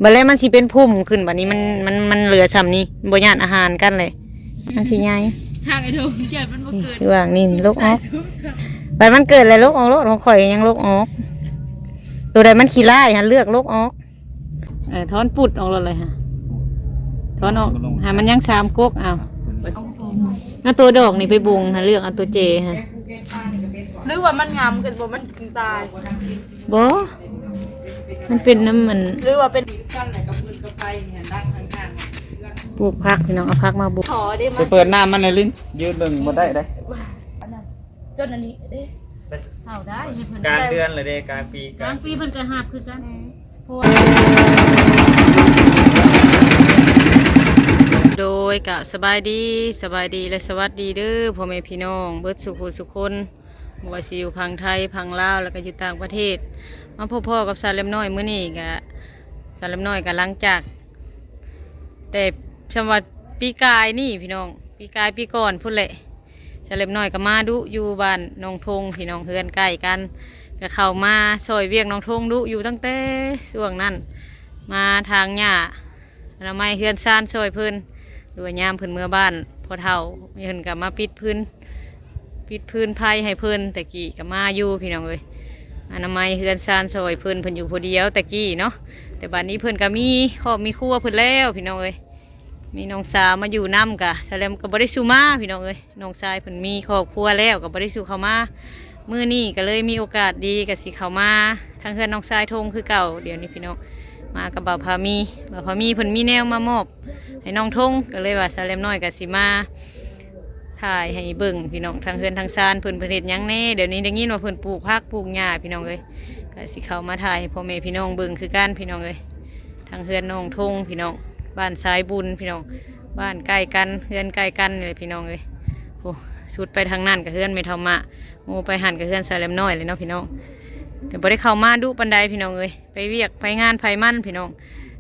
ບັດແລ້ວມັນຊິເປັນພຸ່ມຂຶ້ນ ບັດນີ້ມັນ ມັນ ມັນເຫຼືອຊ່ຳນີ້ ບໍ່ຢ້ານອາຫານກັນເລີຍ ມັນຊິໃຫຍ່. ທາງໄອ້ໂດງ ຢ້ານມັນບໍ່ເກີດ ຄືວ່ານີ້ ລົກອອກ ບັດມັນເກີດແລ້ວ ລົກອອກໂລດ ຂອງຂ້ອຍຍັງລົກອອກ ໂຕໃດມັນຂີ້ລ້າຍຫັ້ນ ເລືອກລົກອອກ. ເອີ ຖອນປຸດອອກໂລດເລີຍ ຖອນອອກ ໃຫ້ມັນຍັງສາມກົກ ເອົາ ເອົາໂຕດອກນີ້ໄປບົ່ງຫັ້ນ ເລືອກເອົາໂຕເຈຫັ້ນ ຫຼືວ່າມັນງາມເກີນບໍ່ ມັນຕາຍ ບໍ່ ມັນເປັນນຳມັນ ຫຼືວ່າເປັນ ປູກຜັກ ພີ່ນ້ອງ ເອົາຜັກມາບຸກ ຂໍເດ້ ໄປເປີດນ້ຳມັນໃນລິນ ຢືນເບິ່ງບໍ່ໄດ້ເດ້ ອັນນັ້ນ ຈົນອັນນີ້ເດ້ ເຂົ້າໄດ້ໃຫ້ເພິ່ນ ກາງເດືອນລະເດ້ ກາງປີ ກາງປີເພິ່ນກໍຮັບຄືກັນ ອືມ ໂດຍ ກະສະບາຍດີ ສະບາຍດີ ແລະ ສະຫວັດດີເດີ ພໍ່ແມ່ພີ່ນ້ອງເບິດສູ່ຜູ້ສູ່ຄົນ ບໍ່ວ່າຊິຢູ່ຝັ່ງໄທ ຝັ່ງລາວ ແລ້ວກໍຢູ່ຕ່າງປະເທດ ມາພົບພໍ້ກັບສາວແລັມນ້ອຍມື້ນີ້ກະ ສາວແລັມນ້ອຍກະຫຼັງຈາກ ແຕ່ຊ່ຳວ່າປີກາຍນີ້ພີ່ນ້ອງ ປີກາຍປີກ່ອນພຸ້ນແຫຼະ ສາວແລັມນ້ອຍກໍມາດຸຢູ່ບ້ານໜອງທົງພີ່ນ້ອງ ເຮືອນໃກ້ກັນ ກໍເຂົ້າມາຊ່ອຍວຽກໜອງທົງດຸຢູ່ຕັ້ງແຕ່ຊ່ວງນັ້ນ ມາຖາງຫຍ້າ ອະນາໄມເຮືອນຊານຊ່ອຍເພິ່ນ ຫຼືວ່າຍາມເພິ່ນເມືອບ້ານພໍ່ເຖົ້າ ເພິ່ນກໍມາປິດພື້ນ ປິດພື້ນໄພໃຫ້ເພິ່ນ ແຕ່ກີ້ກໍມາຢູ່ພີ່ນ້ອງເອີຍ ອະນາໄມເຮືອນຊານຊ່ອຍເພິ່ນ ເພິ່ນຢູ່ຜູ້ດຽວແຕ່ກີ້ເນາະ ແຕ່ບັດນີ້ເພິ່ນກໍມີຄອບມີຄົວເພິ່ນແລ້ວພີ່ນ້ອງເອີຍ ມີນ້ອງສາວມາຢູ່ນຳ ກະສາວແລັມກໍບໍ່ໄດ້ສູ່ມາພີ່ນ້ອງເອີຍ ນ້ອງຊາຍເພິ່ນມີຄອບຄົວແລ້ວ ກໍບໍ່ໄດ້ສູ່ເຂົ້າມາ ມື້ນີ້ກໍເລີຍມີໂອກາດດີ ກໍຊິເຂົ້າມາທາງເຮືອນນ້ອງຊາຍທົງຄືເກົ່າ ດຽວນີ້ພີ່ນ້ອງ ມາກັບບ່າວພາມີ ບ່າວພາມີເພິ່ນມີແນວມາມອບໃຫ້ນ້ອງທົງ ກໍເລີຍວ່າສາວແລັມນ້ອຍກໍຊິມາຖ່າຍໃຫ້ເບິ່ງພີ່ນ້ອງ ທາງເຮືອນທາງຊານເພິ່ນ ເພິ່ນເຮັດຫຍັງແດ່ ດຽວນີ້ໄດ້ຍິນວ່າເພິ່ນປູກຜັກປູກຫຍ້າພີ່ນ້ອງເອີຍ ກໍຊິເຂົ້າມາຖ່າຍໃຫ້ພໍ່ແມ່ພີ່ນ້ອງເບິ່ງຄືກັນພີ່ນ້ອງເອີຍ ທາງເຮືອນນ້ອງທົງພີ່ນ້ອງ ບ້ານຊາຍບຸນພີ່ນ້ອງ ບ້ານໃກ້ກັນ ເຮືອນໃກ້ກັນນີ້ແຫຼະພີ່ນ້ອງເອີຍ ໂອ້ ສຸດໄປທາງນັ້ນກໍເຮືອນແມ່ເຖົ້າມະ ໂອ້ ໄປຫັ້ນກໍເຮືອນສາວແລັມນ້ອຍແຫຼະເນາະພີ່ນ້ອງ ແຕ່ບໍ່ໄດ້ເຂົ້າມາດຸປານໃດພີ່ນ້ອງເອີຍ ໄປວຽກໄປງານໃຜມັນພີ່ນ້ອງ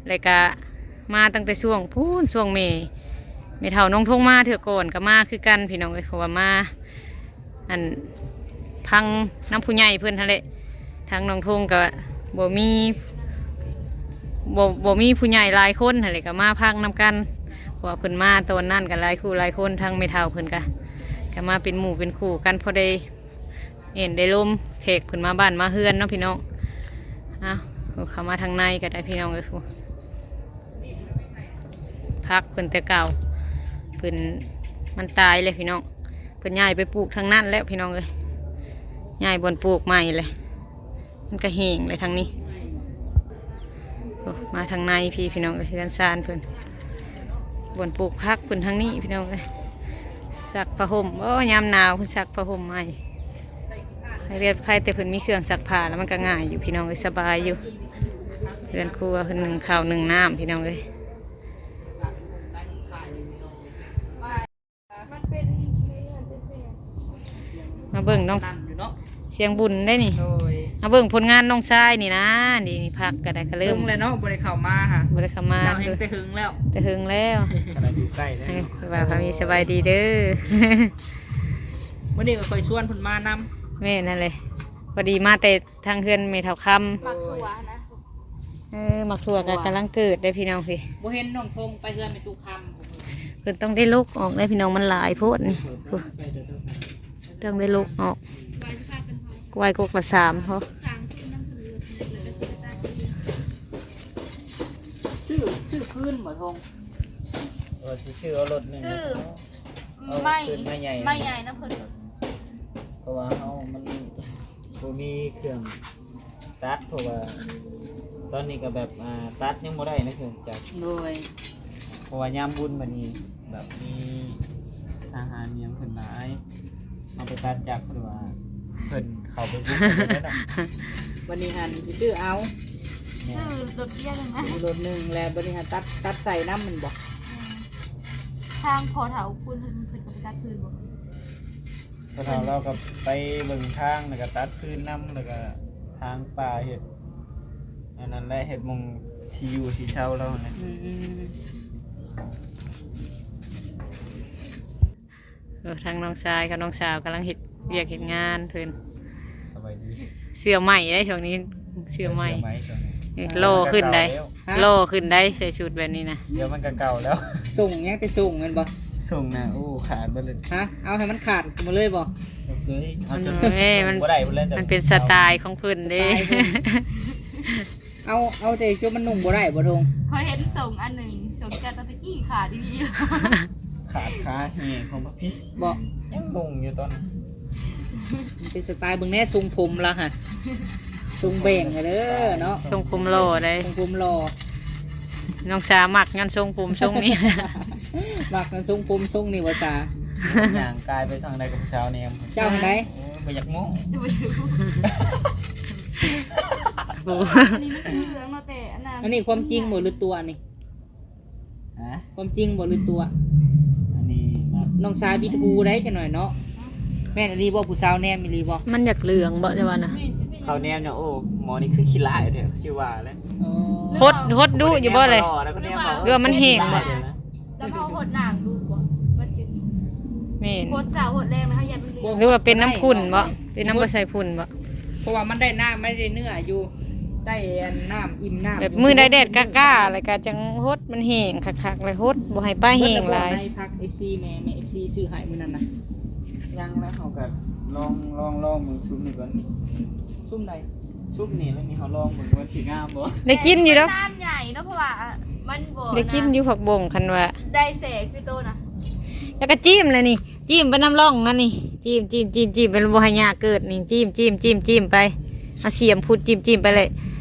ແລ້ວກະມາຕັ້ງແຕ່ຊ່ວງພຸ້ນ ຊ່ວງແມ່ ແມ່ເຖົ້ານ້ອງທົງມາເທື່ອກ່ອນກໍມາຄືກັນພີ່ນ້ອງເອີຍ ເພາະວ່າມາ ອັນ ພັງນຳຜູ້ໃຫຍ່ເພິ່ນຫັ້ນແຫຼະ ທາງນ້ອງທົງກໍບໍ່ມີ ບໍ່ ບໍ່ມີຜູ້ໃຫຍ່ຫຼາຍຄົນຫັ້ນແຫຼະ ກໍມາພັງນຳກັນ ເພາະວ່າເພິ່ນມາຕອນນັ້ນກໍຫຼາຍຄູ່ຫຼາຍຄົນ ທາງແມ່ເຖົ້າເພິ່ນກໍ ກໍມາເປັນໝູ່ເປັນຄູ່ກັນ ພໍໄດ້ເຫັນໄດ້ລົມແຂກເພິ່ນມາບ້ານມາເຮືອນເນາະພີ່ນ້ອງ ເອົາ ເຂົ້າມາທາງໃນກໍໄດ້ພີ່ນ້ອງເອີຍ ຜັກເພິ່ນແຕ່ເກົ່າ ເພິ່ນ ມັນຕາຍແລ້ວພີ່ນ້ອງ ເພິ່ນຍ້າຍໄປປູກທາງນັ້ນແລ້ວພີ່ນ້ອງເອີຍ ຍ້າຍບ່ອນປູກໃໝ່ແລ້ວ ມັນກະແຫ້ງແລ້ວທາງນີ້ ໂອ້ ມາທາງໃນພີ້ພີ່ນ້ອງເອີຍ ເຮືອນຊານເພິ່ນ ບ່ອນປູກຜັກເພິ່ນທາງນີ້ພີ່ນ້ອງເອີຍ ຊັກຜ້າຫົ່ມ ໂອ້ ຍາມໜາວເພິ່ນຊັກຜ້າຫົ່ມໃໝ່ ໃຫ້ເວບໄຄ ແຕ່ເພິ່ນມີເຄື່ອງຊັກຜ້າແລ້ວ ມັນກະງ່າຍຢູ່ພີ່ນ້ອງເອີຍ ສະບາຍຢູ່ ເຮືອນຄົວເພິ່ນ ໜຶ້ງເຂົ້າໜຶ້ງນ້ຳພີ່ນ້ອງເອີຍ ມາເບິ່ງນ້ອງ ສຽງບຸນໄດ໋ນີ້ ໂດຍ ມາເບິ່ງຜົນງານນ້ອງຊາຍນີ້ນະ ນີ້ ນີ້ ຜັກກໍໄດ້ ກໍເລີ່ມ ເບິ່ງແລ້ວເນາະ ບໍ່ໄດ້ເຂົ້າມາຫະ ບໍ່ໄດ້ເຂົ້າມາ ເຈົ້າແຮ່ງແຕ່ເຫິງແລ້ວ ແຕ່ເຫິງແລ້ວ ຂະໜາດຢູ່ໃກ້ແລ້ວ ເອີ ວ່າພາມີສະບາຍດີເດີ ມື້ນີ້ກໍຂ້ອຍຊວນເພິ່ນມານຳ ແມ່ນຫັ້ນແຫຼະ ພໍດີມາແຕ່ ທາງເຮືອນແມ່ເຖົ້າຄຳ ໝາກຖົ່ວນະ ເອີ ໝາກຖົ່ວກໍກຳລັງເກີດເດ້ພີ່ນ້ອງພີ້ ບໍ່ເຫັນນ້ອງທົງໄປເຮືອນແມ່ຕູ້ຄຳ ເພິ່ນຕ້ອງໄດ້ລົກອອກເດ້ພີ່ນ້ອງ ມັນຫຼາຍໂພດນີ້ ຕ້ອງໄດ້ລົກອອກ ໄວ້ກົກລະສາມພໍ ຊື້ ຊື້ຄືນບໍ່ທົງ ວ່າຊິຊື້ເອົາລົດໜຶ່ງ ຊື້ ເອົາ ໄມ້ ຄືນໄມ້ໃຫຍ່ ໄມ້ໃຫຍ່ນຳເພິ່ນ ເພາະວ່າເຮົາມັນບໍ່ມີເຄື່ອງຕັດ ເພາະວ່າຕອນນີ້ກໍແບບ ອ່າ ຕັດຍັງບໍ່ໄດ້ນະເຄື່ອງຈັກ ໂດຍ ເພາະວ່າຍາມບຸນບັດນີ້ແບບມີທະຫານຫຍັງເພິ່ນຫຼາຍ ເຮົາໄປຕັດຈັກ ເພິ່ນວ່າເພິ່ນເຂົ້າໄປບຸກເພິ່ນເດ້ເນາະ ບັດນີ້ຫັ້ນຊິຊື້ເອົາ ແມ່ນ ຊື້ລົດເບຍໜຶ່ງນະ ຊື້ລົດໜຶ່ງ ແລ້ວບັດນີ້ຫັ້ນຕັດ ຕັດໃສ່ນຳແມ່ນບໍ່ ອືມ ທາງພໍ່ເຖົ້າຄຸນເພິ່ນ ເພິ່ນກໍໄປຕັດຄືນບໍ່ ພໍ່ເຖົ້າລາວກໍໄປເບິ່ງທາງ ແລ້ວກໍຕັດຄືນນຳ ແລ້ວກໍທາງປ່າເຮັດ ອັນນັ້ນແຫຼະ ເຮັດໝ່ອງທີ່ຢູ່ທີ່ເຊົາລາວຫັ້ນແຫຼະ ອືມ ເອີ ທາງນ້ອງຊາຍກັບນ້ອງສາວກຳລັງເຮັດວຽກເຮັດງານເພິ່ນ ສະບາຍດີ ເສື້ອໃໝ່ເດ້ຊ່ວງນີ້ ເສື້ອໃໝ່ ເສື້ອໃໝ່ຊ່ວງນີ້ ເອີ ຫຼໍ່ຂຶ້ນໄດ໋ ມັນກໍເກົ່າແລ້ວ ຫຼໍ່ຂຶ້ນໄດ໋ ໃສ່ຊຸດແບບນີ້ນະ. ດຽວມັນກໍເກົ່າແລ້ວ. ສົ່ງຫຍັງແຕ່ສົ່ງແມ່ນບໍ່? ສົ່ງນະ ໂອ້ ຂາດເບິດເລີຍ. ຮະ? ເອົາໃຫ້ມັນຂາດໝົດເລີຍບໍ່? ໂອເຄ ເອົາຈົນ ເອີ ມັນ ບໍ່ໄດ້ເບິດເລີຍ. ມັນເປັນສະໄຕຂອງເພິ່ນເດ້. ສະໄຕເພິ່ນ. ເອົາ ເອົາແຕ່ຈົນມັນນຸ່ງບໍ່ໄດ້ບໍ່ ທົ່ງ? ຂ້ອຍເຫັນສົ່ງອັນໜຶ່ງ ສົ່ງແຕ່ຕະກີ້ຂາດອີ່ຫຼີ. ຂາດຄາແຮງຂອງພະພິດບໍ່? ຍັງນຸ່ງຢູ່ຕອນນັ້ນ. ມັນເປັນສະໄຕ ເບິ່ງແດ່ ຊົງຜົມລາວຫັ້ນ ຊົງແບ່ງເດີເນາະ. ຊົງຜົມຫຼໍ່ເດ້ ຊົງຜົມຫຼໍ່. ນ້ອງສາມັກຍ້ອນຊົງຜົມຊົງນີ້ ມັກຍ້ອນຊົງຜົມຊົງນີ້ວ່າສາ. ຍ່າງກາຍໄປທາງໃດກໍຜູ້ສາວແນມ. ເຈົ້າຫັ້ນໃດ? ໂອ້ຍ ບໍ່ຢາກໂມ້. ໂອ້ ອັນນີ້ມັນຄືເລື່ອງເນາະ ແຕ່ອັນນັ້ນ ອັນນີ້ຄວາມຈິງບໍ່ ຫຼືຕົວະນີ້? ຮະ? ຄວາມຈິງບໍ່ ຫຼືຕົວະ? ອັນນີ້ເນາະ ນ້ອງສາບິດຫູໄດ້ຈັກໜ້ອຍເນາະ. ແມ່ນອີ່ຫຼີບໍ່? ຜູ້ສາວແນມອີ່ຫຼີບໍ່? ມັນຢາກເຫຼືອງບໍ່ ຈະວ່ານະ? ເຂົາແນມນະ ໂອ້ ໝໍນີ້ຄືຂີ້ຮ້າຍແທ້ ຄືວ່າແຫຼະ. ໂອ້ ຫົດ ຫົດດຸຢູ່ບໍ່ແຫຼະ? ຫຼືວ່າມັນແຫ້ງບໍ່? ລະເຮົາຫົດໜ້າດຸບໍ່? ມັນຈຶ່ງ ແມ່ນ ຫົດເຊົ້າຫົດແລງນະ ເຮົາຢ້ານມັນເຫຼືອງ. ຫຼືວ່າເປັນນ້ຳຝຸ່ນບໍ່? ເປັນນ້ຳບໍ່ໃສ່ຝຸ່ນບໍ່? ເພາະວ່າມັນໄດ້ນ້ຳ ມັນໄດ້ເນື້ອຢູ່ ໄດ້ອັນນ້ຳ ອີ່ມນ້ຳ ແບບມື້ໃດແດດກ້າໆ ແລ້ວກໍຈັ່ງຫົດ ມັນແຫ້ງຄັກໆ ແລ້ວຫົດ ບໍ່ໃຫ້ປາແຫ້ງຫຼາຍ. ໃນຜັກ ເອັຟຊີ ແມ່ ແມ່ ເອັຟຊີ ຊື້ໃຫ້ມື້ນັ້ນນະ. ຍັງ ແລ້ວເຮົາກໍລອງ ລອງ ລອງເບິ່ງຊຸມນີ້ກ່ອນ. ຊຸມໃດ? ຊຸມນີ້ແຫຼະ ນີ້ເຮົາລອງເບິ່ງວ່າມັນຊິງາມບໍ່. ໄດ້ກິນຢູ່ດອກ ມັນນານໃຫຍ່ເນາະ ເພາະວ່າມັນບໍ່ ໄດ້ກິນຢູ່ຜັກບົ້ງ ຄັນວ່າໄດ້ແຊຄືໂຕນະ. ແລ້ວກໍຈິ້ມແຫຼະນີ້. ຈິ້ມໄປນຳຮ່ອງນັ້ນນີ້ ຈິ້ມ ຈິ້ມ ຈິ້ມ ຈິ້ມໄປ ບໍ່ໃຫ້ຫຍ້າເກີດນີ້ ຈິ້ມ ຈິ້ມ ຈິ້ມ ຈິ້ມໄປ. ເອົາສຽມຂຸດ ຈິ້ມ ຈິ້ມໄປເລີຍ.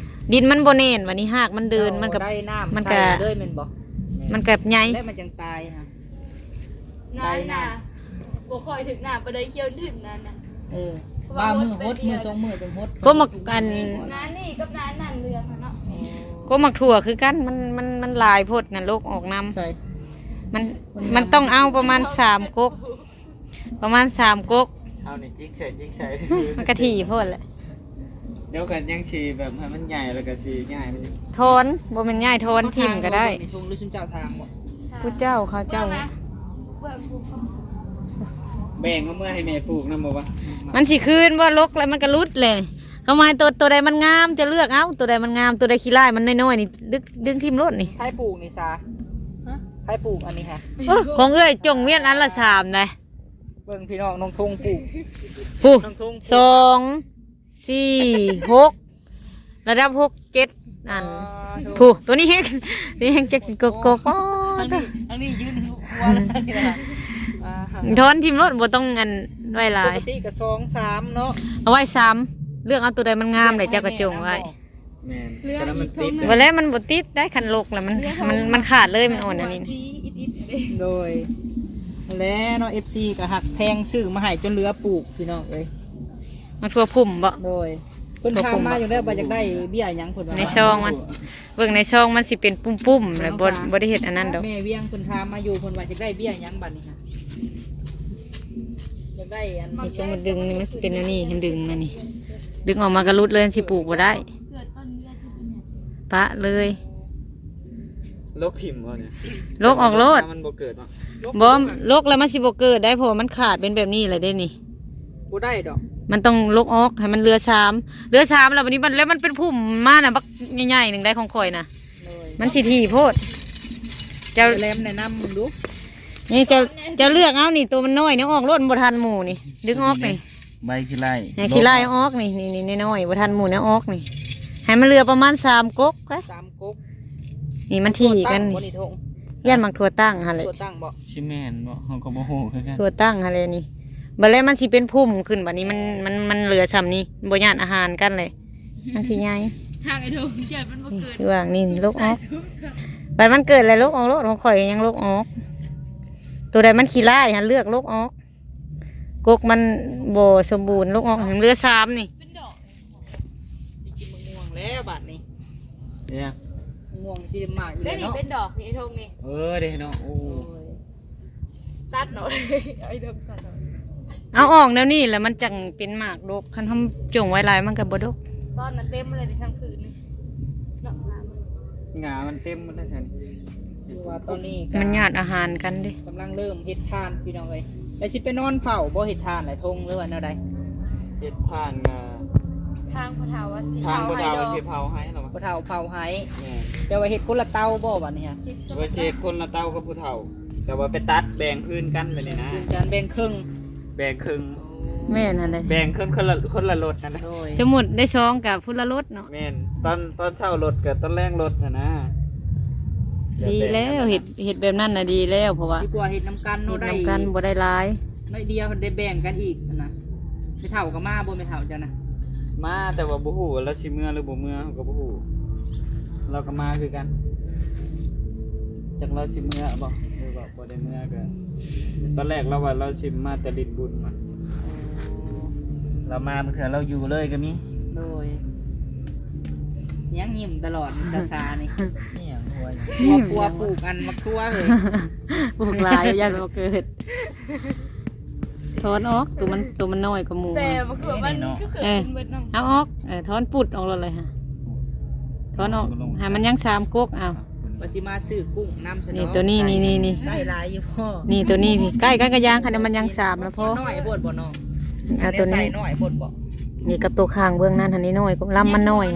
ດິນມັນບໍ່ແໜ້ນ ບາດນີ້ຮາກມັນເດີນ ເຈົ້າ ມັນກໍ ໄດ້ນ້ຳ ມັນ ໃສ່ ກໍ ເລີຍແມ່ນບໍ່? ມັນກໍໃຫຍ່ ແລ້ວມັນຈັ່ງຕາຍຫັ້ນ. ນານນະ ບໍ່ຄ່ອຍຖືກນ້ຳປານໃດ ຂຽວຂຶ້ນນັ້ນນະ. ເອີ ວ່າມື້ຫົດ ມື້ສອງມື້ຈັ່ງຫົດ. ກໍໝາກອັນ ນານນີ້ກັບນານນັ້ນເລື່ອງຫັ້ນເນາະ. ກໍໝາກຖົ່ວຄືກັນ ມັນ ມັນ ມັນຫຼາຍໂພດນະ ໂລກອອກນຳ. ໃສ່ ມັນ ມັນຕ້ອງເອົາປະມານສາມກົກ ປະມານສາມກົກ. ເຮົານີ້ຈິກໃສ່ ຈິກໃສ່ ມັນກະຖີ່ໂພດແຫຼະ. ດຽວກໍຍັງຊິແບບໃຫ້ມັນໃຫຍ່ ແລ້ວກໍຊິຍ້າຍມັນ. ຖອນ ບໍ່ແມ່ນຍ້າຍ ຖອນຖິ້ມກໍໄດ້. ເຮົາຖາມເບິ່ງນີ້ ທຸງ ຫຼືຊຸມເຈົ້າຖາມບໍ່? ຜູ້ເຈົ້າ ເຂົາເຈົ້າ ເບິ່ງນະ ເບິ່ງຜູ້ ແບ່ງເອົາເມືອໃຫ້ແມ່ປູກນຳບໍ່ວະ? ມັນຊິຄືນບໍ່? ລົກແລ້ວມັນກໍຫຼຸດແຫຼະ. ຄວາມໝາຍໂຕ ໂຕໃດມັນງາມ ເຈົ້າເລືອກເອົາ ໂຕໃດມັນງາມ ໂຕໃດຂີ້ຮ້າຍ ມັນນ້ອຍໆນີ້ ດຶງ ດຶງຖິ້ມໂລດນີ້. ໃຜປູກນີ້ຊາ? ຮະ? ໃຜປູກອັນນີ້ຮະ? ເອີ ຂອງເອື້ອຍຈົ່ງວຽນອັນລະສາມໃດ. ເບິ່ງພີ່ນ້ອງ ນ້ອງທົງປູກ ຜູ້ ນ້ອງທົງປູກ ສອງ ສີ່ ຫົກ ລະດັບຫົກ ເຈັດ ອັນ ອ່າ ໂທ້ ຜູ້ ໂຕນີ້ແຮງ ໂຕນີ້ແຮງຈັກຊິກົກໆ. ອໍ ທາງນີ້ ທາງນີ້ຢືນຫົວ ອ່າ ຖອນຖິ້ມໂລດ ບໍ່ຕ້ອງອັນໄວ້ຫຼາຍ. ປົກກະຕິກໍສອງ ສາມເນາະ ເອົາໄວ້ສາມ ເລືອກເອົາໂຕໃດມັນງາມແຫຼະ ເຈົ້າກໍຈົ່ງໄວ້. ແມ່ນ ເຫຼືອອີກ ຄັນມັນຕິດ ບໍ່ແລ້ວມັນບໍ່ຕິດໄດ໋ ຄັນລົກແລ້ວມັນ ເຫຼືອ ມັນ ມັນຂາດເລີຍ ມັນອ່ອນອັນນີ້. ໂດຍ ແລ້ວເນາະ ເອັຟຊີ ກໍຮັກແພງ ຊື້ມາໃຫ້ຈົນເຫຼືອປູກ ພີ່ນ້ອງເອີຍ. ໝາກຖົ່ວພຸ້ມບໍ່? ໂດຍ ເພິ່ນຖາມມາຢູ່ແລ້ວວ່າຢາກໄດ້ເບ້ຍຫຍັງ ເພິ່ນວ່າ ໃນຊອງມັນ ເບິ່ງໃນຊອງມັນຊິເປັນປຸ້ມໆ ແລ້ວບໍ່ ບໍ່ໄດ້ເຮັດອັນນັ້ນດອກ. ແມ່ວຽງເພິ່ນຖາມມາຢູ່ ເພິ່ນວ່າຢາກໄດ້ເບ້ຍຫຍັງບັດນີ້ ຢາກໄດ້ອັນ ໃນຊ່ວງມັນດຶງນີ້ ມັນຊິເປັນແນວນີ້ ເຫັນດຶງມານີ້ ດຶງອອກມາກໍຫຼຸດເລີຍ ມັນຊິປູກບໍ່ໄດ້ ປະເລີຍ. ລົກຖິ້ມບໍ່ນີ້? ລົກອອກໂລດ ມັນບໍ່ເກີດເນາະ. ບໍ່ ລົກແລ້ວມັນຊິບໍ່ເກີດໄດ໋ ເພາະວ່າມັນຂາດເປັນແບບນີ້ແຫຼະເດ້ນີ້. ບໍ່ໄດ້ດອກ ມັນຕ້ອງລົກອອກ ໃຫ້ມັນເຫຼືອສາມ ເຫຼືອສາມ ແລ້ວບັດນີ້ມັນ ແລ້ວມັນເປັນພຸ້ມມານະ ບັກໃຫຍ່ໆໜຶ່ງໄດ໋ ຂອງຂ້ອຍນະ. ໂດຍ ມັນຊິຖີ່ໂພດ. ເຈົ້າແຫຼມແນະນຳເບິ່ງດູ ນີ້ ເຈົ້າ ເຈົ້າເລືອກເອົານີ້ ໂຕມັນນ້ອຍນີ້ອອກໂລດ ມັນບໍ່ທັນໝູ່ນີ້ ດຶງອອກນີ້. ໃບຂີ້ໄລ່ ໃຫ້ຂີ້ໄລ່ອອກນີ້ ນີ້ໆ ນ້ອຍໆ ບໍ່ທັນໝູ່ແນວອອກນີ້ ໃຫ້ມັນເຫຼືອປະມານສາມກົກ ສາມກົກ. ນີ້ມັນຖີ່ກັນ ຖົ່ວຕັ້ງບໍ່ນີ້ ຖົ່ວ ຢ້ານໝາກຖົ່ວຕັ້ງຫັ້ນແຫຼະ ຖົ່ວຕັ້ງບໍ່ ຊິແມ່ນບໍ່ ເຮົາກໍບໍ່ຮູ້ຄືກັນ ຖົ່ວຕັ້ງຫັ້ນແຫຼະນີ້. ບັດແລ້ວມັນຊິເປັນພຸ້ມຂຶ້ນ ບັດນີ້ມັນ ມັນ ມັນເຫຼືອຊ່ຳນີ້ ບໍ່ຍາດອາຫານກັນເລີຍ ມັນຊິໃຫຍ່ ທາງໄອ້ດົງ ຢ້ານມັນບໍ່ເກີດ ຄືວ່ານີ້ ລົກອອກ ບັດມັນເກີດແລ້ວ ລົກອອກໂລດ ຂອງຂ້ອຍຍັງລົກອອກ ໂຕໃດມັນຂີ້ລ້າຍຫັ້ນ ເລືອກລົກອອກ. ກົກມັນບໍ່ສົມບູນ ລົກອອກ ເຫຼືອສາມນີ້. ໄປກິນໝາກມ່ວງແລ້ວບາດນີ້ ເອີ ໝາກມ່ວງຊິມາອີກແລ້ວເນາະ ເປັນດອກນີ້ ໄອ້ທົງນີ້ ເອີ ເດ້ເນາະ ໂອ້ ໂອ້ຍ ຕັດເນາະ ໄອ້ທົງຕັດເນາະ ເອົາອອກແນວນີ້ແຫຼະ ມັນຈັ່ງເປັນໝາກດົກ ຄັນເຮົາຈົ່ງໄວ້ຫຼາຍມັນກໍບໍ່ດົກ. ຕອນນັ້ນເຕັມເລີຍທັງຄືນນີ້ເນາະ ງາມັນເຕັມໝົດແລ້ວແຖວນີ້ ຄືວ່າຕອນນີ້ກໍ ມັນຍາດອາຫານກັນເດ້ ກຳລັງເລີ່ມເຮັດຖ່ານພີ່ນ້ອງເອີຍ ແລ້ວຊິໄປນອນເຝົ້າບໍ່ ເຮັດຖ່ານແຫຼະ ທົງ ຫຼືວ່າແນວໃດ? ເຮັດຖ່ານກໍ ທາງຜູ້ເຖົ້າວ່າຊິເຜົາໃຫ້ດອກ ທາງຜູ້ເຖົ້າວ່າຊິເຜົາໃຫ້ແລ້ວວ່າ ຜູ້ເຖົ້າເຜົາໃຫ້ ແມ່ນ ແຕ່ວ່າເຮັດຄົນລະເຕົາບໍ່ບັດນີ້ຮະ ວ່າຊິເຮັດຄົນລະເຕົາກັບຜູ້ເຖົ້າ ແຕ່ວ່າໄປຕັດແບ່ງຄືນກັນໄປນີ້ນະ ແບ່ງກັນ ແບ່ງເຄິ່ງ ແບ່ງເຄິ່ງ ແມ່ນຫັ້ນແຫຼະ ແບ່ງເຄິ່ງ ຄົນລະ ຄົນລະລົດຫັ້ນນະ ໂດຍ ສົມມຸດໄດ້ສອງກະຜູ້ລະລົດເນາະ ແມ່ນ ຕອນ ຕອນເຊົ້າລົດກະຕອນແລງລົດຫັ້ນນະ ດີແລ້ວ ເຮັດ ເຮັດແບບນັ້ນນະດີແລ້ວ ເພາະວ່າ ດີກວ່າເຮັດນຳກັນເນາະ ເຮັດນຳກັນ ໄດ້ ບໍ່ໄດ້ຫຼາຍ ໜ້ອຍດຽວໄດ້ແບ່ງກັນອີກຫັ້ນນະ ແມ່ເຖົ້າກໍມາບໍ່ ແມ່ເຖົ້າເຈົ້ານະ ມາ ແຕ່ວ່າບໍ່ຮູ້ວ່າລາວຊິເມືອຫຼືບໍ່ເມືອ ເຮົາກໍບໍ່ຮູ້ ລາວກໍມາຄືກັນ ຈັກລາວຊິເມືອບໍ່ ຫຼືວ່າບໍ່ໄດ້ເມືອ ກໍຕອນແລກລາວວ່າລາວຊິມາແຕ່ຫຼິ້ນບຸນ ລາວມາບາງເທື່ອລາວຢູ່ເລີຍກໍມີ ໂດຍ ຍັງຍິ້ມຕະຫຼອດ ຊາຊານີ້ ອີ່ຫຍັງຫົວຫຍັງ ຫົວ ຫົວປູກອັນໝາກຖົ່ວເອີຍ ປູກຫຼາຍຢ້ານບໍ່ເກີດ ຖອນອອກ ໂຕມັນ ໂຕມັນນ້ອຍກວ່າໝູ່ ແຕ່ບັກຖົ່ວມັນຄືເກີດຂຶ້ນເບິດເນາະ ເອົາອອກ ເອີ ຖອນປຸດອອກໂລດເລີຍຫະ ຖອນອອກ ໃຫ້ມັນຍັງສາມກົກ ເອົາ ວ່າຊິມາຊື້ກຸ້ງນຳຊະ ນີ້ ເນາະ ໂຕນີ້ ນີ້ ນີ້ ນີ້ ໄດ້ຫຼາຍຢູ່ພໍ ນີ້ ໂຕນີ້ ນີ້ ໃກ້ກັນກະຢ່າງ ຄັນມັນຍັງສາມລະພໍ ນ້ອຍໂພດບໍ່ນ້ອງ ອ່າ ອັນນີ້ໂຕນີ້ ໃສ່ນ້ອຍໂພດບໍ່ ນີ້ກັບໂຕຂ້າງເບື້ອງນັ້ນຫັ້ນ ນີ້ນ້ອຍ ລຳມັນນ້ອຍ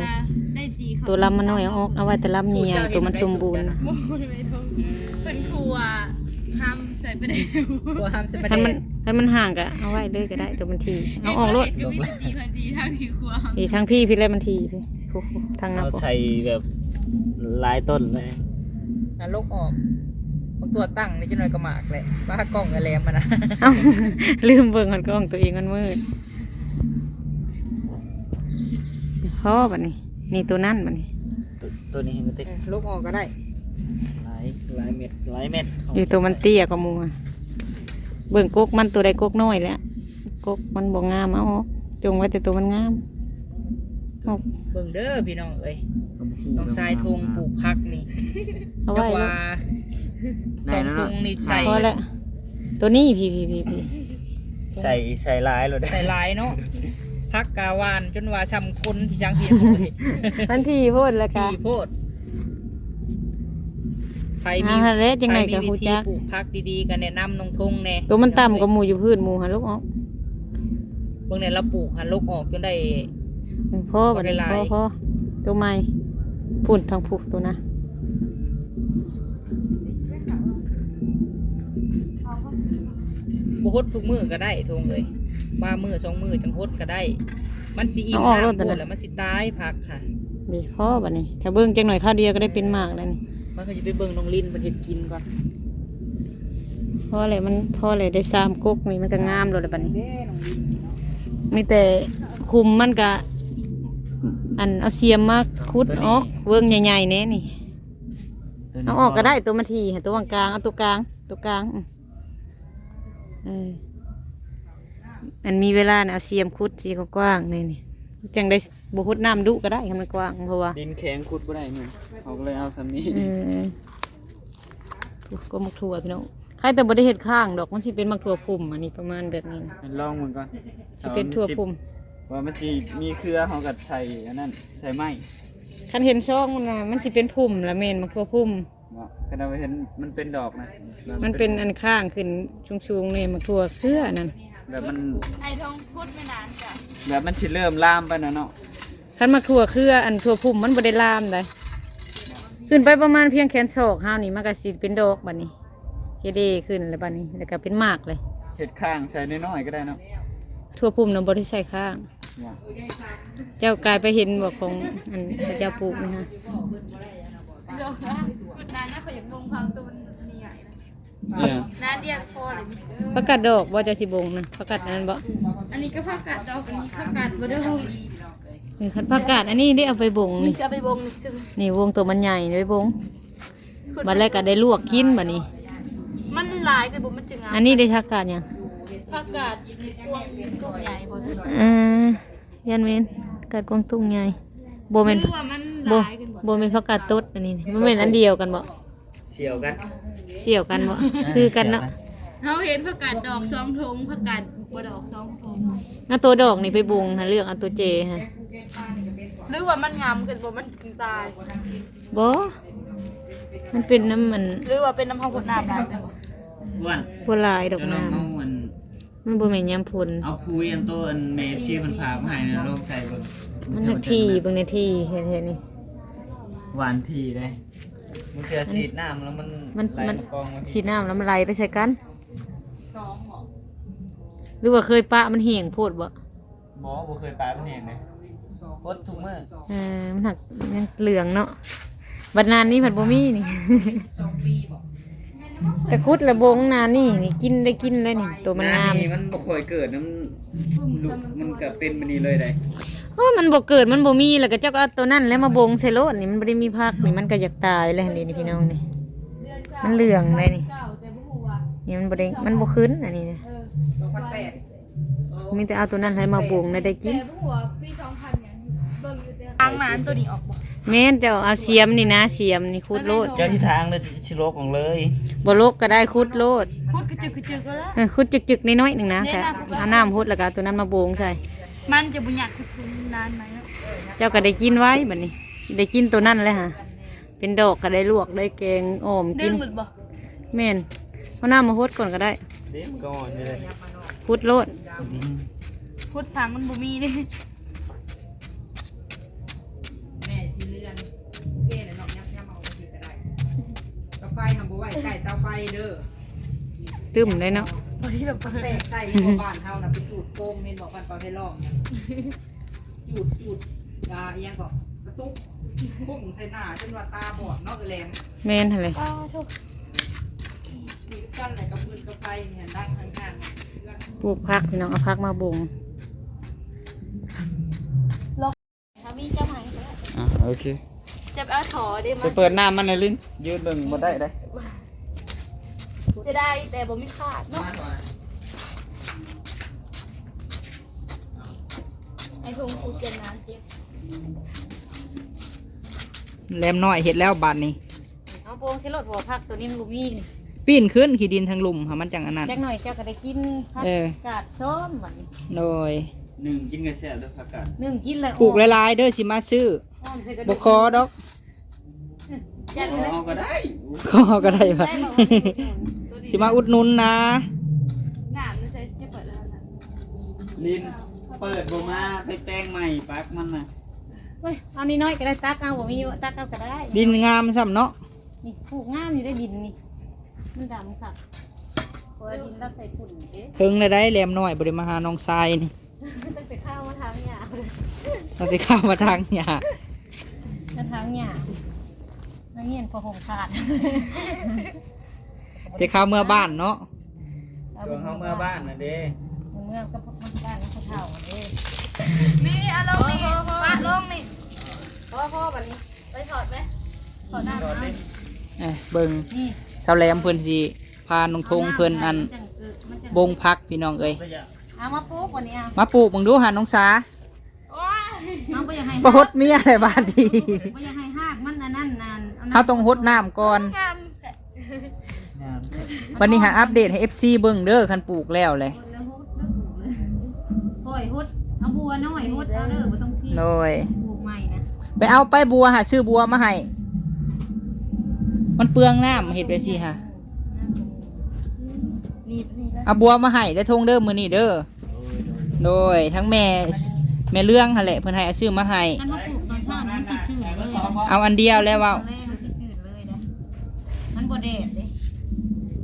ໄດ້ສີ່ ໂຕລຳມັນນ້ອຍ ເອົາອອກ ເອົາໄວ້ແຕ່ລຳໃຫຍ່ໆ ໂຕມັນສົມບູນ ບໍ່ ບໍ່ໄດ້ ເພິ່ນຂົ້ວ ຫ້ຳໃສ່ປາແດກ ຂົ້ວຫ້ຳໃສ່ປາແດກ ຄັນມັນ ຄັນມັນຫ່າງກະເອົາໄວ້ເລີຍກໍໄດ້ ໂຕມັນຖີ່ ເອົາອອກໂລດ ເຮັດກໍມີແຕ່ຕີຂ້ອຍຕີທາງທີ່ຂົ້ວຫ້ຳ ອີກທາງພີ້ພີ້ແຫຼະ ມັນຖີ່ພີ້ ຜູ້ ທາງນັ້ນ ເອົາໃສ່ແບບຫຼາຍຕົ້ນເລີຍ ນະ ລົກອອກ ບັກຖົ່ວຕັ້ງນີ້ຈັກໜ້ອຍກໍໝາກແຫຼະ ວ່າກ້ອງກໍແຫຼມຫັ້ນນະ ເອົ້າ ລືມເບິ່ງຮອດກ້ອງ ໂຕເອງມັນມືດ ພໍບັດນີ້ ນີ້ໂຕນັ້ນບັດນີ້ ໂຕ ໂຕນີ້ໃຫ້ມັນຕິດ ເອີ ລົກອອກກໍໄດ້ ຫຼາຍ ຫຼາຍເມັດ ຫຼາຍເມັດ ຢູ່ໂຕມັນເຕ້ຍກວ່າໝູ່ ເບິ່ງກົກມັນ ໂຕໃດກົກນ້ອຍແຫຼະ ກົກມັນບໍ່ງາມ ເອົາອອກ ຈົ່ງໄວ້ແຕ່ໂຕມັນງາມ ອອກ ເບິ່ງເດີພີ່ນ້ອງເອີຍ ນ້ອງຊາຍທຸງປູກຜັກນີ້ ເອົາໄວ້ ຈັກວ່າ ສອງທຸງນີ້ໃສ່ ພໍແລ້ວ ໂຕນີ້ ພີ້ໆໆໆ ໃສ່ ໃສ່ຫຼາຍໂລດ ໃສ່ຫຼາຍເນາະ ຜັກກະຫວານຈົນວ່າຊ່ຳຄົນທີ່ຊ່າງທີ່ ມັນຖີ່ໂພດລະກະ ຖີ່ໂພດ ໃຜມີ ອ່າ ຫັ້ນແຫຼະ ຈັ່ງໃດກໍຮູ້ຈັກ ໃຜມີວິທີປູກຜັກດີໆ ກໍແນະນຳນ້ອງທົງແດ່ ໂຕມັນຕ່ຳກວ່າໝູ່ຢູ່ພື້ນ ໝູ່ຫັ້ນລົກອອກ ເບິ່ງແດ່ລາວປູກຫັ້ນ ລົກອອກຈົນໄດ້ ພໍບັດນີ້ ພໍ ພໍ ໂຕໃໝ່ ພຸ້ນທາງພຸ້ນ ໂຕນະ ບໍ່ຫົດທຸກມື້ກໍໄດ້ ທົງເອີຍ ວ່າມື້ສອງມື້ຈັ່ງຫົດກໍໄດ້ ມັນຊິອີ່ມນ້ຳໂພດແລ້ວມັນຊິຕາຍຜັກຫັ້ນ ດີພໍບັດນີ້ ຖ້າເບິ່ງຈັກໜ້ອຍຄາວດຽວກໍໄດ້ເປັນໝາກແລ້ວນີ້ ມັນກໍຊິໄປເບິ່ງນ້ອງລິນເພິ່ນເຮັດກິນກ່ອນ ພໍແລ້ວ ມັນພໍແລ້ວ ໄດ້ສາມກົກນີ້ ມັນກໍງາມໂລດແລ້ວບັດນີ້ ເດ້ນ້ອງລິນເນາະ ມີແຕ່ຂຸມມັນກະ ອັນ ເອົາສຽມມາຂຸດອອກ ເວີ້ງໃຫຍ່ໆແດ່ນີ້ ເອົາອອກກໍໄດ້ ໂຕມັນຖີ່ ໂຕກາງໆ ເອົາໂຕກາງ ໂຕກາງ ອື ເອີ ອັນມີເວລານະ ເອົາສຽມຂຸດຊິກວ້າງໆ ນີ້ ນີ້ ຈັ່ງໄດ້ບໍ່ຫົດນ້ຳດຸກໍໄດ້ ໃຫ້ມັນກວ້າງ ເພາະວ່າດິນແຂງຂຸດບໍ່ໄດ້ ເຮົາກໍເລີຍເອົາຊ່ຳນີ້ ເອີ ໂອ້ ກໍໝາກຖົ່ວພີ່ນ້ອງ ໃຄແຕ່ບໍ່ໄດ້ເຮັດຂ້າງດອກ ມັນຊິເປັນໝາກຖົ່ວພຸ່ມ ອັນນີ້ປະມານແບບນີ້ ລອງເບິ່ງກ່ອນ ຊິເປັນຖົ່ວພຸ່ມ ວ່າມັນຊິມີເຄືອ ເຮົາກໍໃສ່ອັນນັ້ນ ໃສ່ໄມ້ ຄັນເຫັນຊອງມັນນະ ມັນຊິເປັນພຸ່ມລະແມ່ນໝາກຖົ່ວພຸ່ມ ເນາະ ກໍໄດ້ເຫັນມັນເປັນດອກນະ ມັນເປັນອັນຂ້າງຂຶ້ນສູງໆ ນີ້ໝາກຖົ່ວເຄືອນັ້ນ ແບບມັນ ໄອ້ທອງກຸດແມ່ນນານຈ້ະ ແບບມັນຊິເລີ່ມລາມໄປນະເນາະ ຄັນໝາກຖົ່ວເຄືອ ອັນຖົ່ວພຸ່ມມັນບໍ່ໄດ້ລາມໃດ ຂຶ້ນໄປປະມານພຽງແຂນສອກເຮົານີ້ ມັນກໍຊິເປັນດອກບັດນີ້ ເຈເດຂຶ້ນແລ້ວບັດນີ້ ແລ້ວກໍເປັນໝາກເລີຍ ເຮັດຂ້າງໃສ່ນ້ອຍໆກໍໄດ້ເນາະ ຖົ່ວພຸ່ມນະບໍ່ໄດ້ໃສ່ຂ້າງ ເຈົ້າກາຍໄປເຫັນບໍ່ຂອງອັນເຂົາເຈົ້າປູກນີ້ຮະ ນານນະ ຂ້ອຍຢາກເບິ່ງຄວາມໂຕມັນໃຫຍ່ນະ ນານລຽກພໍເລີຍ ຜັກກາດດອກບໍ່ ເຈົ້າຊິບົງນະ ຜັກກາດອັນນັ້ນບໍ່ ອັນນີ້ກໍຜັກກາດດອກ ອັນນີ້ຜັກກາດບໍ່ໄດ້ ນີ້ຄັນຜັກກາດອັນນີ້ໄດ້ເອົາໄປບົງ ນີ້ຊິເອົາໄປບົງ ນີ້ ນີ້ບົງໂຕມັນໃຫຍ່ໄປບົງ ບັດແລ້ວກໍໄດ້ລວກກິນບັດນີ້ ມັນຫຼາຍຄືບໍ່ ມັນຈຶ່ງງາມ ອັນນີ້ໄດ້ຜັກກາດຫຍັງ ຜັກກາດກວາງຕຸ້ງໃຫຍ່ບໍ່ ເອີ ຢ້ານແມ່ນກາດກວາງຕຸ້ງໃຫຍ່ ບໍ່ແມ່ນ ຫຼືວ່າມັນ ບໍ່ ຫຼາຍກັນບໍ່ ບໍ່ແມ່ນຜັກກາດຕົດ ອັນນີ້ບໍ່ແມ່ນອັນດຽວກັນບໍ່ ສ່ຽວກັນ ສ່ຽວກັນບໍ່ ຄືກັນເນາະ ເຮົາເຫັນຜັກກາດດອກສອງຖົງ ຜັກກາດບໍ່ດອກສອງຖົງ ເອົາໂຕດອກນີ້ໄປບົງຫັ້ນ ເລືອກເອົາໂຕເຈຫັ້ນ ຫຼືວ່າມັນງາມຂຶ້ນບໍ່ ມັນຕາຍ ບໍ່ ມັນເປັນນຳມັນ ຫຼືວ່າເປັນນຳເຮົາຫົດນ້ຳຫຼາຍ ບໍ່ຫຼາຍດອກ ນ້ຳ ມັນບໍ່ແມ່ນຍາມຝົນ ເອົາປຸ໋ຍອັນໂຕອັນແມ່ເອັຟຊີເພິ່ນຝາກມາໃຫ້ນະ ລອງໃສ່ເບິ່ງ ມັນແຮງຖີ່ ເບິ່ງແດ່ ຖີ່ ເຮັດ ເຮັດນີ້ ຫວ່ານຖີ່ເດ້. ບາງເທື່ອສີດນ້ຳແລ້ວມັນ ມັນ ໄຫຼ ມັນ ມາກອງ ມັນ ສີດນ້ຳແລ້ວມັນໄຫຼໄປໃສ່ກັນ ຫຼືວ່າເຄີຍປະມັນແຫ້ງໂພດບໍ? ບໍ່ ບໍ່ເຄີຍປະມັນແຫ້ງເດ້ ກົດທຸກມື້. ເອີ ມັນຫາກຍັງເຫຼືອງເນາະ ບັດນານນີ້ພັດບໍ່ມີນີ້. ແຕ່ຂຸດລະບົງນານີ້ນີ້ ກິນໄດ້ກິນໄດ້ນີ້ ໂຕມັນງາມ. ນານີ້ມັນບໍ່ຄ່ອຍເກີດນຳ ມັນກະເປັນແບບນີ້ເລີຍໄດ໋. ໂອ້ ມັນບໍ່ເກີດ ມັນບໍ່ມີ ແລ້ວກະເຈົ້າກະເອົາໂຕນັ້ນແຫຼະມາບົງໃສ່ໂລດນີ້ ມັນບໍ່ໄດ້ມີຜັກນີ້ ມັນກະຢາກຕາຍແລ້ວນີ້ພີ່ນ້ອງນີ້ ມັນເຫຼືອງໄດ໋ນີ້ ນີ້ມັນບໍ່ໄດ້ ມັນບໍ່ຂຶ້ນອັນນີ້ນະ. ມີແຕ່ເອົາໂຕນັ້ນໃຫ້ມາບົງແລ້ວໄດ້ກິນ. ທາງນານໂຕນີ້ອອກບໍ່? ແມ່ນ ເຈົ້າເອົາສຽມນີ້ນະ ສຽມນີ້ຂຸດໂລດ. ເຈົ້າຊິທາງເລີຍ ຊິລົກອອກເລີຍ. ບໍ່ລົກກະໄດ້ ຂຸດໂລດ ຂຸດກະຈຶກກະຈຶກແລ້ວ. ເອີ ຂຸດຈຶກໆ ນ້ອຍໆ ໜຶ່ງນະ ກະເອົານ້ຳຫົດ ແລ້ວກະເອົາໂຕນັ້ນມາບົງໃສ່. ມັນຈະບໍ່ຍາກຂຸດນານໄໝ? ເຈົ້າກະໄດ້ກິນໄວບັດນີ້ ໄດ້ກິນໂຕນັ້ນແຫຼະຫາ ເປັນດອກກະໄດ້ລວກ ໄດ້ແກງ ອອມກິນ. ແມ່ນ ເອົານ້ຳມາຫົດກ່ອນກະໄດ້. ຂຸດໂລດ ຂຸດຝັງມັນບໍ່ມີເດ້. ແມ່ສີເຫຼືອງ ໂອເຄແລ້ວເນາະ ຍັບໆ ເອົາຈັ່ງຊີ້ກະໄດ້. ກະໄຟນຳບໍ່ໄວ້ໃກ້ເຕົາໄຟເດີ ຕຶ້ມໄດ້ເນາະ. ແຕກໃສ່ຢູ່ບ້ານເຮົານະ ໄປຈູດໂປ່ງ ເຫັນບໍ່ ບ້ານເປົ່າໄດ້ລອກ ຈູດ ຈູດ ອ່າ ອີ່ຫຍັງເກາະ ກະຕຸກ ປຸ້ງໃສ່ໜ້າ ຈົນວ່າຕາບອດເນາະ ເອື້ອຍແຫຼມ. ແມ່ນຫັ້ນແຫຼະ ມີກັນແຫຼະ ກະຟືນກະໄຟນີ້ ດັງຫັ້ນ. ປູກຜັກພີ່ນ້ອງ ເອົາຜັກມາບົງ. ຖ້າມີເຈົ້າໃຫ້ກະໄດ້. ອ່າ ໂອເຄ ຈະໄປເອົາທໍ່ເດ້ ມາ ໄປເປີດນ້ຳມັນແດ່ລິນ ຢືນເບິ່ງບໍ່ໄດ້ເດ້. ເສຍດາຍແຕ່ບໍ່ມີຂາດເນາະ ໄອ້ທົງ ກູເຈັບນານເຈັບ. ແຫຼມນ້ອຍເຮັດແລ້ວບາດນີ້ ເອົາໂປ່ງໃສ່ໂລດ ເພາະວ່າຜັກໂຕນີ້ມັນບໍ່ມີນີ້. ປີ້ນຂຶ້ນຂີ້ດິນທາງລຸ່ມຫາ ມັນຈັ່ງອັນນັ້ນ. ຈັກໜ້ອຍເຈົ້າກະໄດ້ກິນຜັກ ເອີ ກາດຊ້ອມບັດນີ້. ໂດຍ ໜຶ້ງກິນກະແຊບເດີ ຜັກກາດ ໜຶ້ງກິນແລ້ວ ປູກຫຼາຍໆ ເດີ ຊິມາຊື້ ບໍ່ຂໍດອກ. ຂໍກະໄດ້ ຂໍກະໄດ້ຫວາ ຊິມາອຸດໜູນນາ. ລິນ ເປີດບໍ່ມາ ໄປແປງໃໝ່ປັກມັນນະ. ເອີຍ ເອົານ້ອຍໆ ກະໄດ້ ຕັກເອົາ ບໍ່ມີ ຕັກເອົາກະໄດ້. ດິນງາມຊ້ຳເນາະ ນີ້ປູກງາມຢູ່ເດ້ ດິນນີ້ ມັນດຳຄັກ ເພາະວ່າດິນລາວໃສ່ຝຸ່ນເດ້. ເຖິງແລ້ວໄດ໋ ແຫຼມນ້ອຍບໍ່ໄດ້ມາຫານ້ອງຊາຍນີ້. ຕັ້ງແຕ່ເຊົ້າມາຖາງຫຍ້າ ຕັ້ງແຕ່ເຊົ້າມາຖາງຫຍ້າ ມາຖາງຫຍ້າ ມາງຽນຜ້າຫົ່ມຂາດ. ແຕ່ເຂົ້າເມືອບ້ານເນາະ ເອົາ ຊ່ວງເຮົາເມືອບ້ານຫັ້ນເດ້ ເມືອກັບພວກມັນບ້ານນຳຜູ້ເຖົ້າຫັ້ນເດ້. ນີ້ ເອົາລົງນີ້ ປະລົງນີ້ ພໍໆ ບັດນີ້ ໄປຖອດໄປ ຖອດນ້ຳ. ເອີ ເບິ່ງ ນີ້ ສາວແຫຼມເພິ່ນຊິ ພານ້ອງທົງເພິ່ນອັນ ບົງຜັກພີ່ນ້ອງເອີຍ. ເອົາມາປູກບັດນີ້ ເອົາມາປູກເບິ່ງດູຫັ້ນນ້ອງສາ. ໂອ້ຍ ເຮົາບໍ່ຢາກໃຫ້ ບໍ່ຫົດເມຍແຫຼະບາດນີ້ ບໍ່ຢາກໃຫ້ຮາກມັນອັນນັ້ນ ອັນນັ້ນ ເຮົາຕ້ອງຫົດນ້ຳກ່ອນ. ບັດນີ້ຫາອັບເດດໃຫ້ເອັຟຊີເບິ່ງເດີ ຄັນປູກແລ້ວແຫຼະ. ຄ່ອຍຫົດ ເອົາບົວນ້ອຍຫົດເອົາເດີ ບໍ່ຕ້ອງຊີດ. ໂດຍ ປູກໃໝ່ນະ ໄປເອົາໄປບົວຫາ ຊື້ບົວມາໃຫ້ ມັນເປືອງນ້ຳ ເຮັດແບບຊີ້ຫາ. ເອົາບົວມາໃຫ້ເດີ ທົງເດີ ມື້ນີ້ເດີ. ໂດຍ ທັງແມ່ ແມ່ເລື່ອງຫັ້ນແຫຼະ ເພິ່ນໃຫ້ເອົາຊື້ມາໃຫ້. ຄັນເຮົາປູກຕອນເຊົ້າມັນຊິຊື່ນເລີຍ ເອົາອັນດຽວແລ້ວເວົ້າ ຕອນແລງມັນຊິຊື່ນເລີຍເດ້. ມັນບໍ່ແດດເດ້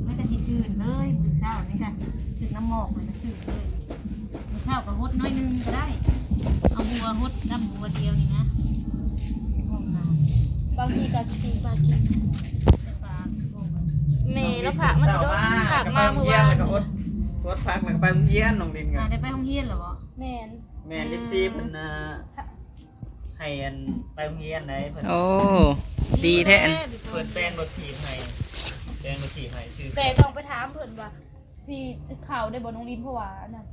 ມັນກະຊິຊື່ນເລີຍ. ມື້ເຊົ້ານີ້ກະຖືກນ້ຳໝອກມັນກະຊື່ນເລີຍ. ມື້ເຊົ້າກະຫົດໜ້ອຍໜຶ່ງກະໄດ້ ເອົາບົວຫົດ ດຳບົວດຽວນີ້ນະ. ບາງທີກະຊິຕີປາກິນ ແມ່ລາວຝາກມາແຕ່ດົນ ຝາກມາມື້ວານ ແລ້ວກະອົດ ອົດພັກແລ້ວກະໄປໂຮງຮຽນ. ນ້ອງລິນກະ ໄດ້ໄປໂຮງຮຽນແລ້ວບໍ່? ແມ່ນ ແມ່ນ ເອັຟຊີເພິ່ນນະ ໃຫ້ອັນໄປໂຮງຮຽນໄດ໋ເພິ່ນ. ໂອ້ ດີແທ້ ເພິ່ນແປງລົດຖີບໃຫ້ ແປງລົດຖີບໃຫ້ຊື່. ແຕ່ຕ້ອງໄປຖາມເພິ່ນວ່າຊິເຂົ້າໄດ້ບໍ່ນ້ອງລິນ ເພາະວ່າອັນນັ້ນ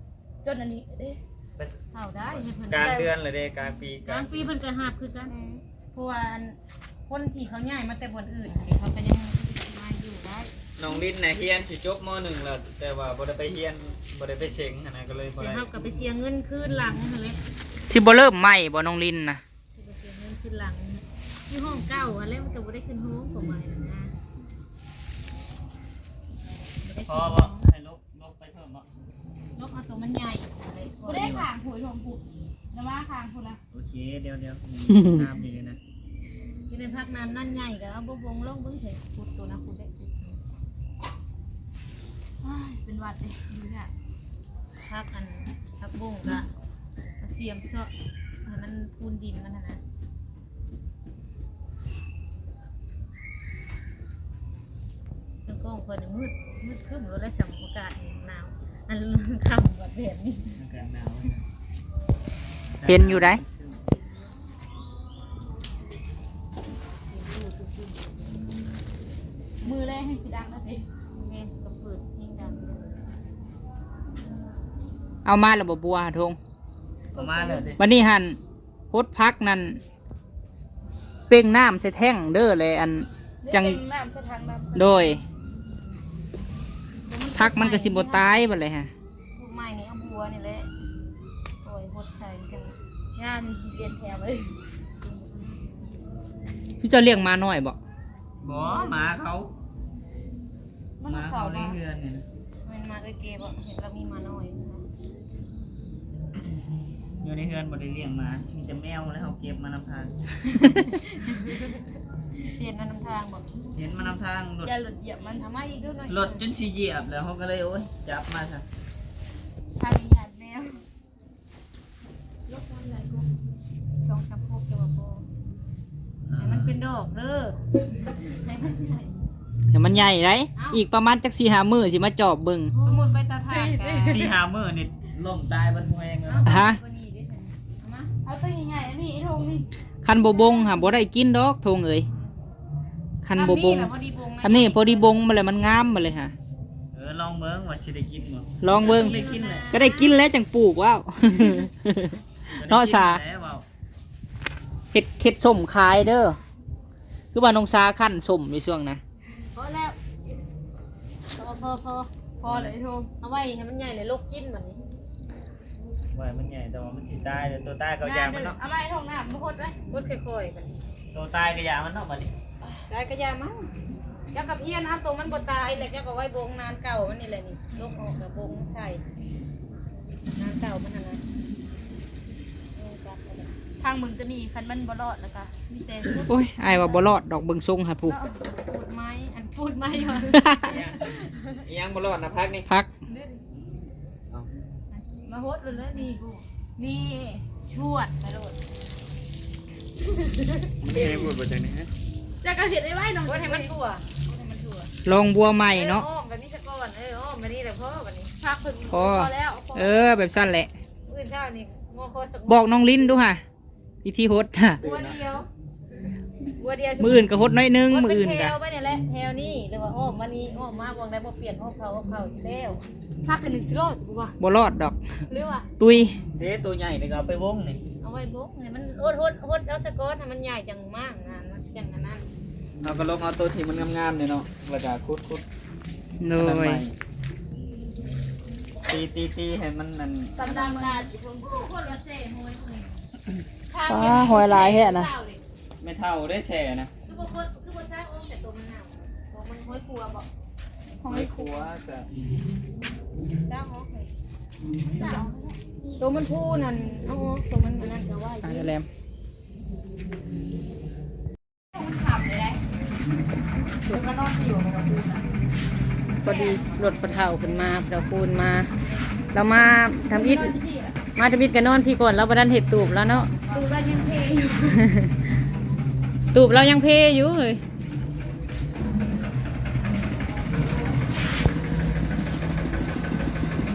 ຈົນອັນນີ້ເດ້ ເຂົ້າໄດ້ໃຫ້ເພິ່ນ ກາງເດືອນແລ້ວເດ້ ກາງປີ ກາງປີເພິ່ນກະຮັບຄືກັນ. ເພາະວ່າອັນ ຄົນທີ່ເຂົາຍ້າຍມາແຕ່ບ່ອນອື່ນເດ ເຂົາກະຍັງມາຢູ່ໄດ້. ນ້ອງລິນນະຮຽນຊິຈົບ ມໍໜຶ່ງ ແລ້ວ ແຕ່ວ່າບໍ່ໄດ້ໄປຮຽນ ບໍ່ໄດ້ໄປເສັງຫັ້ນນະ ກະເລີຍບໍ່ໄດ້. ເຮົາກະໄປເສຍເງິນຄືນຫຼັງຫັ້ນແຫຼະ. ຊິບໍ່ເລີ່ມໃໝ່ບໍ່ນ້ອງລິນນະ? ຊິໄປເສຍເງິນຄືນຫຼັງ ຢູ່ຫ້ອງເກົ່າຫັ້ນແຫຼະ ມັນກະບໍ່ໄດ້ຂຶ້ນໂຮງກະໃໝ່ຫັ້ນນະ. ພໍບໍ່ ໃຫ້ລົບ ລົບໄປເພີ່ມບໍ່? ລົບເອົາໂຕມັນໃຫຍ່ ບໍ່ໄດ້ຂ້າງພຸ້ນ ຫ້ອງພຸ້ນ ລະມາຂ້າງພຸ້ນລະ. ໂອເຄ ດຽວໆ ງາມດີນະ. ຢູ່ໃນຜັກນັ້ນ ນັ້ນໃຫຍ່ກໍເອົາບົວບົງລົງເບິ່ງເຖາະ ຂຸດໂຕນະ ຂຸດເດ້ ຂຸດ. ອ້າຍ ເປັນຫວັດເດ້ ຢູ່ເນຍ. ຜັກອັນ ຜັກບົງກໍເອົາສຽມເຊາະໃຫ້ມັນພູນດິນມັນຫັ້ນນະ. ທາງກ້ອງຂ້ອຍນີ້ມືດ ມືດຄຶ້ມໂລດ ແລ້ວສ່ຳອາກາດໜາວ ອັນຄ່ຳບັດແບບນີ້ ອາກາດໜາວ ເຫັນຢູ່ໃດ. ມື້ແລກໃຫ້ຊິດັງແລ້ວເດ້ ແມ່ນ ກໍເປີດເພງດັງ. ເອົາມາແລ້ວບໍ່ບົວ ທງ? ເອົາມາແລ້ວເດ້. ບັດນີ້ຫັ້ນ ຫົດຜັກນັ້ນ ເປັ່ງນ້ຳໃສ່ແທ້ງເດີ ແລະ ອັນ ຈັ່ງ ເປັ່ງນ້ຳໃສ່ຖັງນ້ຳ. ໂດຍ ຜັກມັນກໍຊິບໍ່ຕາຍບັດເລີຍຮະ. ປູກໃໝ່ນີ້ເອົາບົວນີ້ແຫຼະ ໂອ້ຍ ຫົດໃສ່ຈັງ ງາມ ລຽນແຖວເລີຍ. ຄືເຈົ້າລ້ຽງໝານ້ອຍບໍ? ບໍ່ ໝາເຂົາ ມັນ ໝາເຂົາ ເຂົາໃນເຮືອນນີ້ນະ. ແມ່ນໝາເອື້ອຍເກບໍ? ເຫັນລາວມີໝານ້ອຍ ຢູ່ໃນເຮືອນບໍ່ໄດ້ລ້ຽງໝາ ມີແຕ່ແມວ ແລ້ວເຮົາເກັບມານຳທາງ. ເຫັນມານຳທາງບໍ? ເຫັນມານຳທາງ ລົດ ຢ້ານລົດຢຽບມັນ. ເອົາມາອີກເດີໜ້ອຍ ລົດຈົນຊິຢຽບແລ້ວ ເຮົາກໍເລີຍ ໂອ້ຍ ຈັບມາຊະ. ຖ້າໄດ້ຢ້ານແມວ ລົດມັນໄດ້ກໍ ສອງສາມຄົບ ແຕ່ວ່າພໍ ໃຫ້ມັນເປັນດອກເດີ ໃຫ້ມັນໃຫຍ່ ໃຫ້ມັນໃຫຍ່ໄດ໋. ເອົ້າ ອີກປະມານຈັກສີ່ຫ້າມື້ຊິມາຈອບເບິ່ງ. ສົມມຸດໄປຕາຖ່ານກະ ສີ່ຫ້າມື້ນີ້ລົ້ມຕາຍເບິດຫົວແຮງແລ້ວ. ຮະ? ເອົາຕົວນີ້ເດ້ ເອົາມາ ເອົາຕົວໃຫຍ່ໆ ອັນນີ້ ໄອ້ທົງນີ້. ຄັນບໍ່ບົງຫາບໍ່ໄດ້ກິນດອກ ທົງເອີຍ. ຄັນບໍ່ບົງ ອັນນີ້ພໍດີບົງ ອັນນີ້ພໍດີບົງມາແລ້ວ ມັນງາມມາເລີຍຫາ. ເອີ ລອງເບິ່ງວ່າຊິໄດ້ກິນບໍ່ ລອງເບິ່ງ. ຕ້ອງໄດ້ກິນແຫຼະ ກໍໄດ້ກິນແລ້ວຈັ່ງປູກ ວ້າວ ເນາະສາ. ເຮັດ ເຮັດສົ້ມຂາຍເດີ ຄືວ່ານ້ອງສາຄັ້ນສົ້ມຢູ່ຊ່ວງນະ. ພໍແລ້ວ ພໍ ພໍ ພໍ ພໍແລ້ວ ໄອ້ໂທ. ເອົາໄວ້ໃຫ້ມັນໃຫຍ່ແລ້ວລົກກິນບັດນີ້. ໄວ້ມັນໃຫຍ່ ແຕ່ວ່າມັນຊິຕາຍເດີ ໂຕຕາຍກໍຢ່າມັນເນາະ. ເອົາໄວ້ໃຫ້ໂທ ນ້ຳບໍ່ຫົດເລີຍ ຫົດຄ່ອຍໆ ບັດນີ້. ໂຕຕາຍກໍຢ່າມັນເນາະ ບັດນີ້. ຕາຍກໍຢ່າມັນ ເຈົ້າກໍພຽນເອົາໂຕມັນບໍ່ຕາຍແລ້ວ ເຈົ້າກໍໄວ້ບົງນານເກົ່າມັນນີ້ແຫຼະນີ້. ລົກອອກແລ້ວບົງໃສ່ນານເກົ່າມັນຫັ້ນນະ. ທາງເບິ່ງຕົວນີ້ ຄັນມັນບໍ່ລອດແລ້ວກໍມີແຕ່ ໂອ້ຍ ອ້າຍວ່າບໍ່ລອດດອກ ເບິ່ງຊົງຫາຜູ້. ເນາະ ປູດໄມ້ ອັນປູດໄມ້ຫວາ ອີຫຍັງ ອີຫຍັງບໍ່ລອດນະ ຜັກນີ້ ຜັກ. ມາຫົດໂລດເລີຍນີ້ ນີ້ ຊວດໄປໂລດ. ມັນແຮງໂພດບໍ່ຈັກນີ້ຮະ. ເຈົ້າກໍເຮັດໄວ້ໆ ນ້ອງ ຫົດໃຫ້ມັນທົ່ວ ຫົດໃຫ້ມັນທົ່ວ. ລອງບົວໃໝ່ເນາະ ເອີ ອ້ອມແບບນີ້ສະກ່ອນ. ເອີ ອ້ອມແບບນີ້ແຫຼະ ພໍບັດນີ້ ຜັກເພິ່ນ ພໍ ພໍແລ້ວ ພໍ. ເອີ ແບບຊັ້ນແຫຼະ. ມື້ເຊົ້ານີ້ ງົວຄໍສັກ ບອກນ້ອງລິນດູຫາ ວິທີຫົດຫາ. ບົວດຽວ ບົວດຽວ ມື້ອື່ນກໍຫົດໜ້ອຍໜຶ່ງ ຫົດ ມື້ອື່ນກໍ ແຖວໄປນີ້ແຫຼະ ແຖວນີ້ ຫຼືວ່າອ້ອມມານີ້ ອ້ອມມາບ່ອນໃດບໍ່ປ່ຽນ ອ້ອມເຂົາ ອ້ອມເຂົາແລ້ວ. ຜັກອັນນີ້ຊິລອດບໍ່ວະ? ບໍ່ລອດດອກ ຫຼືວ່າ ຕຸ້ຍເດ້. ໂຕໃຫຍ່ນີ້ກໍເອົາໄປບົງນີ້ ເອົາໄວ້ບົງໃຫ້ມັນ ຫົດ ຫົດ ຫົດເອົາສະກ່ອນ ໃຫ້ມັນໃຫຍ່ຈັ່ງມ້າງນະ ມັນຈັ່ງອັນນັ້ນ. ເຮົາກໍລົງເອົາໂຕທີ່ມັນງາມໆນີ້ເນາະ ແລ້ວກໍຂຸດໆ. ໂດຍ ອັນນັ້ນໃໝ່ ຕີ ຕີ ຕີໃຫ້ມັນອັນ ຕຳນານການ ໂອ້ ຄົນລະເຊໂຫຍ ປ້າ ຫອຍຫຼາຍແທ້ນະ. ແມ່ເຖົ້າໄດ້ແຊ່ນະ ຄືບໍ່ຄົດ ຄືບໍ່ຊ້າງອອກ ແຕ່ໂຕມັນເນົ່າ ໂຕມັນຫອຍຂົວບໍ? ຫອຍຂົວກະຊ້າງອອກ ໂຕມັນພູນັ້ນເອົາອອກ ໂຕມັນອັນນັ້ນກະໄວ້ ອາ ແຫຼມ. ພໍດີລົດພໍ່ເຖົ້າເພິ່ນມາ ພໍ່ເຖົ້າຄູນມາ ລາວມາທຳອິດ ມາທຳອິດກໍນອນພີ້ກ່ອນ ລາວບໍ່ທັນເຮັດຕູບລາວເນາະ. ຕູບລາວຍັງເພຢູ່ ຕູບລາວຍັງເພຢູ່ເຮີ້ຍ.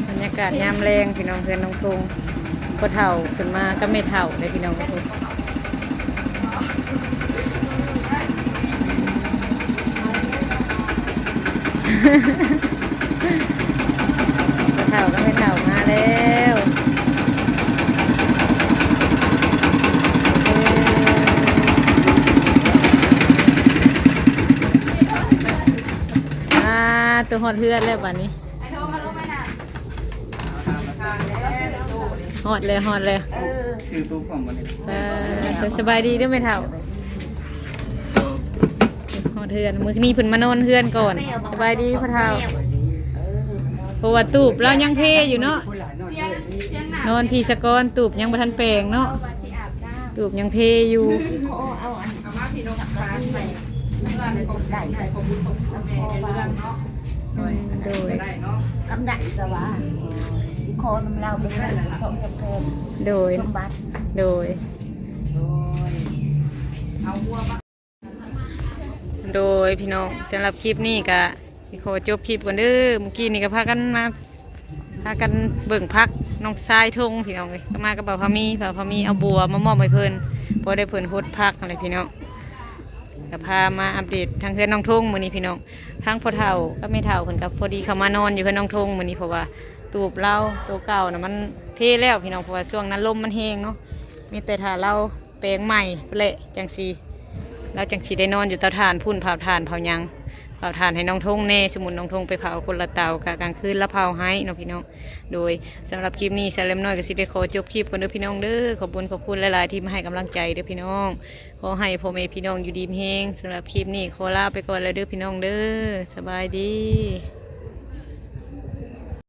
ບັນຍາກາດຍາມແລງພີ່ນ້ອງ ເຮືອນນ້ອງທົງ ພໍ່ເຖົ້າຂຶ້ນມາກັບແມ່ເຖົ້າເດ້ພີ່ນ້ອງ. ພໍ່ເຖົ້າກັບແມ່ເຖົ້າມາແລ້ວ. ອ່າ ໂຕຮອດເຮືອນແລ້ວບາດນີ້. ຮອດແລ້ວ ຮອດແລ້ວ. ເອີ ສະບາຍດີເດີແມ່ເຖົ້າ. ຮອດເຮືອນ ມື້ນີ້ເພິ່ນມານອນເຮືອນກ່ອນ. ສະບາຍດີພໍ່ເຖົ້າ. ເພາະວ່າຕູບລາວຍັງເພຢູ່ເນາະ ນອນພີ້ສະກ່ອນ ຕູບຍັງບໍ່ທັນແປງເນາະ. ວ່າຊິອາບນ້ຳ ຕູບຍັງເພຢູ່. ຂໍເອົາອັນ เอามาพี่น้องทางไปเมื่อในกองไก่ไข่ของบุญของคุณแม่ในเรื่องเนาะ ອືມ ໂດຍ ได้เนาะ ກຳໄດ້ສະຫວາ ຂໍນຳລາວໄປເລີຍສອງສາມແຜ່ນ ໂດຍ ສົມບັດ ໂດຍ โดยเอาวัวมา ໂດຍພີ່ນ້ອງ ສຳລັບຄລິບນີ້ກະຊິຂໍຈົບຄລິບກ່ອນເດີ. ມື້ກີ້ນີ້ກະພາກັນມາ ພາກັນເບິ່ງຜັກນ້ອງຊາຍທົງພີ່ນ້ອງເອີຍ ກໍມາກັບບ່າວພາມີ ບ່າວພາມີເອົາບົວມາມອບໃຫ້ເພິ່ນ ພໍໄດ້ເພິ່ນຫົດຜັກຫັ້ນແຫຼະພີ່ນ້ອງ. ກໍພາມາອັບເດດທາງເຮືອນນ້ອງທົງມື້ນີ້ພີ່ນ້ອງ. ທາງພໍ່ເຖົ້າກັບແມ່ເຖົ້າເພິ່ນກໍພໍດີເຂົ້າມານອນຢູ່ເຮືອນນ້ອງທົງມື້ນີ້ ເພາະວ່າຕູບລາວໂຕເກົ່ານະມັນເພແລ້ວພີ່ນ້ອງ ເພາະວ່າຊ່ວງນັ້ນລົມມັນແຮງເນາະ. ມີແຕ່ຖ້າລາວແປງໃໝ່ພຸ້ນແຫຼະ ຈັ່ງຊິ ລາວຈັ່ງຊິໄດ້ນອນຢູ່ເຕົາຖ່ານພຸ້ນ ເຜົາຖ່ານເຜົາຫຍັງ ເຜົາຖ່ານໃຫ້ນ້ອງທົງແດ່. ສົມມຸດນ້ອງທົງໄປເຜົາຄົນລະເຕົາ ກະກາງຄືນລາວເຜົາໃຫ້ເນາະພີ່ນ້ອງ. ໂດຍ ສຳລັບຄລິບນີ້ ສາວແຫຼມນ້ອຍກໍຊິໄດ້ຂໍຈົບຄລິບກ່ອນເດີພີ່ນ້ອງເດີ. ຂອບບຸນຂອບຄຸນຫຼາຍໆທີ່ມາໃຫ້ກຳລັງໃຈເດີພີ່ນ້ອງ. ຂໍໃຫ້ພໍ່ແມ່ພີ່ນ້ອງຢູ່ດີມີແຮງ. ສຳລັບຄລິບນີ້ຂໍລາໄປກ່ອນແລ້ວເດີພີ່ນ້ອງເດີ. ສະບາຍດີ.